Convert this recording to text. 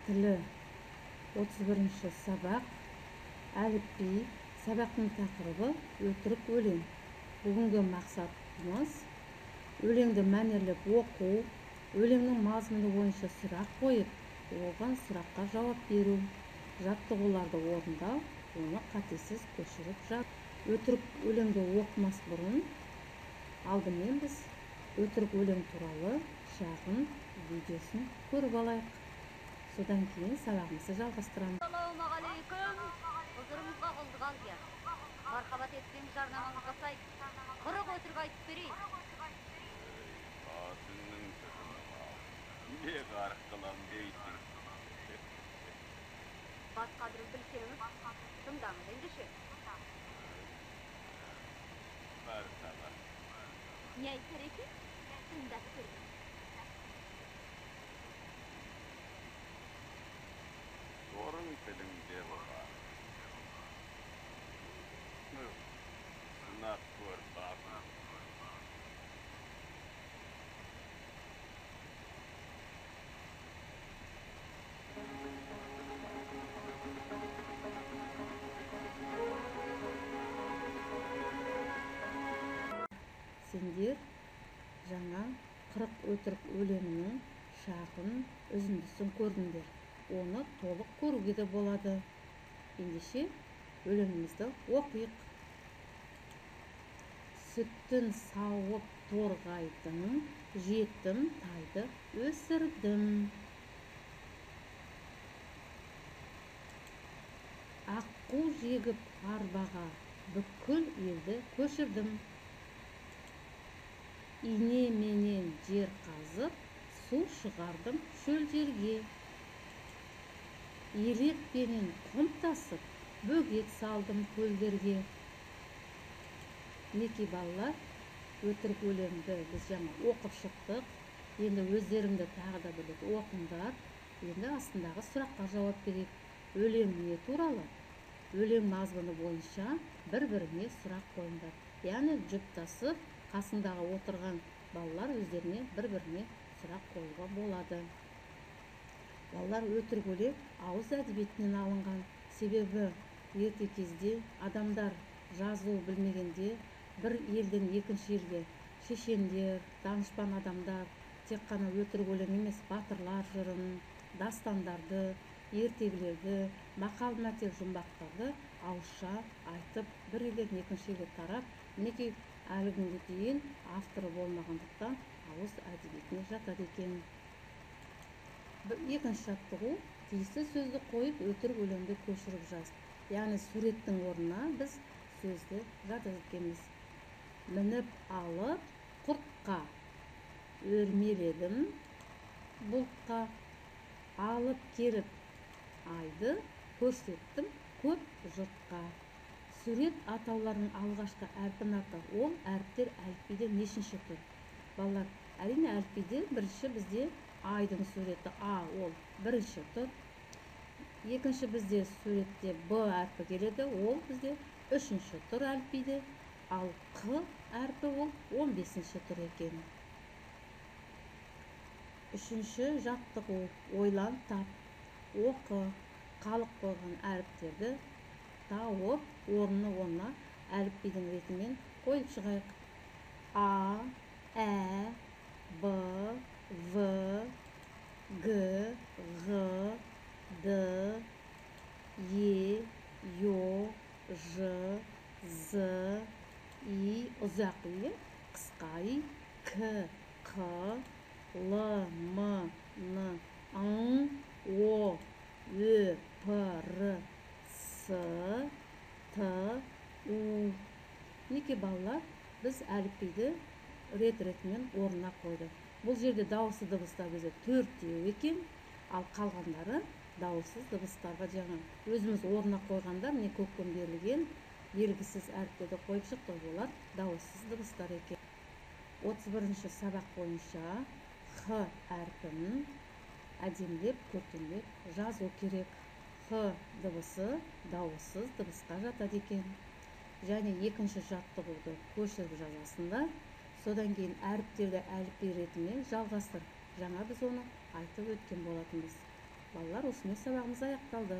Тілі 31 сабақ, әліпби. Сабақтың тақырыбы өтірік өлең. Бүгінгі мақсатымыз өлеңді мәнерлеп оқу, өлеңнің мазмұны бойынша сұрақ қойып, оған сұраққа жауап беру, жаттығуларды орындау, оны қатесіз көшіріп жазу. Өтірік өлеңді оқымас бұрын алдымен біз өтірік өлең туралы шағын видеосын көріп алайық. Содан кейін сабағымызды жалғастырамыз. Ассалаумағалейкум. Хузурыңызға құлдық алдия. Мархабат еткен жарнамаңызға сай 40 өтірік айтып берейін. Атыңның тұқымы ал. Не ғарық қылам дейсің? Бас қадірін білсеңіз, тыңдаңыз ендеше. Мархабат. Не айтар екен? Тыңдап көріңіз. Торың тіліңде болар. Сынап көр бағын. Сендер жаңа 40 өтірік өлеңінің шағын үзіндісін көрдіңдер. Оны толық көруге де болады. Ендеше өлеңімізді оқиық. Сүттін сауып торғайдың, жетім тайды өсірдім. Аққу жегіп арбаға бүкіл елді көшірдім. Инеменен жер қазып, су шығардым шөл жерге. Елекпенен құм тасып, бөгет салдым көлдерге. Мінекей балалар, өтірік өлеңді біз жаңа оқып шықтық. Енді өздеріңді тағы да бір рет оқыңдар. Енді астындағы сұраққа жауап берейік. Өлең не туралы? Өлең мазмұны бойынша бір-біріне сұрақ қойыңдар. Яғни жұптасып, қасындағы отырған балалар өздеріне бір-біріне сұрақ қоюға болады. Балалар, өтірік өлең ауыз әдебиетінен алынған. Себебі ерте кезде адамдар жазу білмегенде бір елден екінші елге шешендер, данышпан адамдар тек қана өтірік өлең емес, батырлар жырын, дастандарды, ертегілерді, мақал-мәтел жұмбақтарды ауызша айтып, бір елден екінші елге тарап, мінекей әлі күнге дейін авторы болмағандықтан ауыз әдебиетіне жатады екен. Екінші жаттығу тиісті сөзді қойып, өтірік өлеңді көшіріп жаз. Яғни суреттің орнына біз сөзді жазады екенбіз. Мініп алып құртқа, өрмеледім бұлтқа, алып келіп айды көрсеттім көп жұртқа. Сурет атауларының алғашқы әрпін ата. Ол әріптер әліпбиде нешінші тұр? Балалар, әрине әліпбиде бірінші бізде айдың суреті А, ол бірінші тұр. Екінші бізде суретте Б әрпі келеді, ол бізде үшінші тұр әліпбиде. Ал Қ әрпі ол 15-ші тұр екен. Үшінші жаттығу ойлан тап. Оқы, қалып қойған әріптерді тауып, орны-орнына әліпбидің ретімен қойып шығайық. А, Ә, Б, В, Г, Ғ, Д, Е, Ё, Ж, З, И, ұзақ И, қысқа И, К, Қ, Л, М, Н, Ң, О, Ө, П, Р, С, Т, У. Мінекей балалар, біз әліпбиді рет-ретімен орнына қойдық. Бұл жерде дауысты дыбыстар бізде төртеу екен, ал қалғандары дауыссыз дыбыстарға жаңа өзіміз орнына қойғандар, міне көкпен берілген белгісіз әріптерді қойып шықтық, олар дауыссыз дыбыстар екен. 31-ші сабақ бойынша Х әрпін әдемілеп, көркемдеп жазу керек. Х дыбысы дауыссыз дыбысқа жатады екен. Және екінші жаттығуды көшіріп жазасыңдар. Содан кейін әріптерді әліпби ретімен жалғастыр. Жаңа біз оны айтып өткен болатынбыз. Балалар, осымен сабағымыз аяқталды.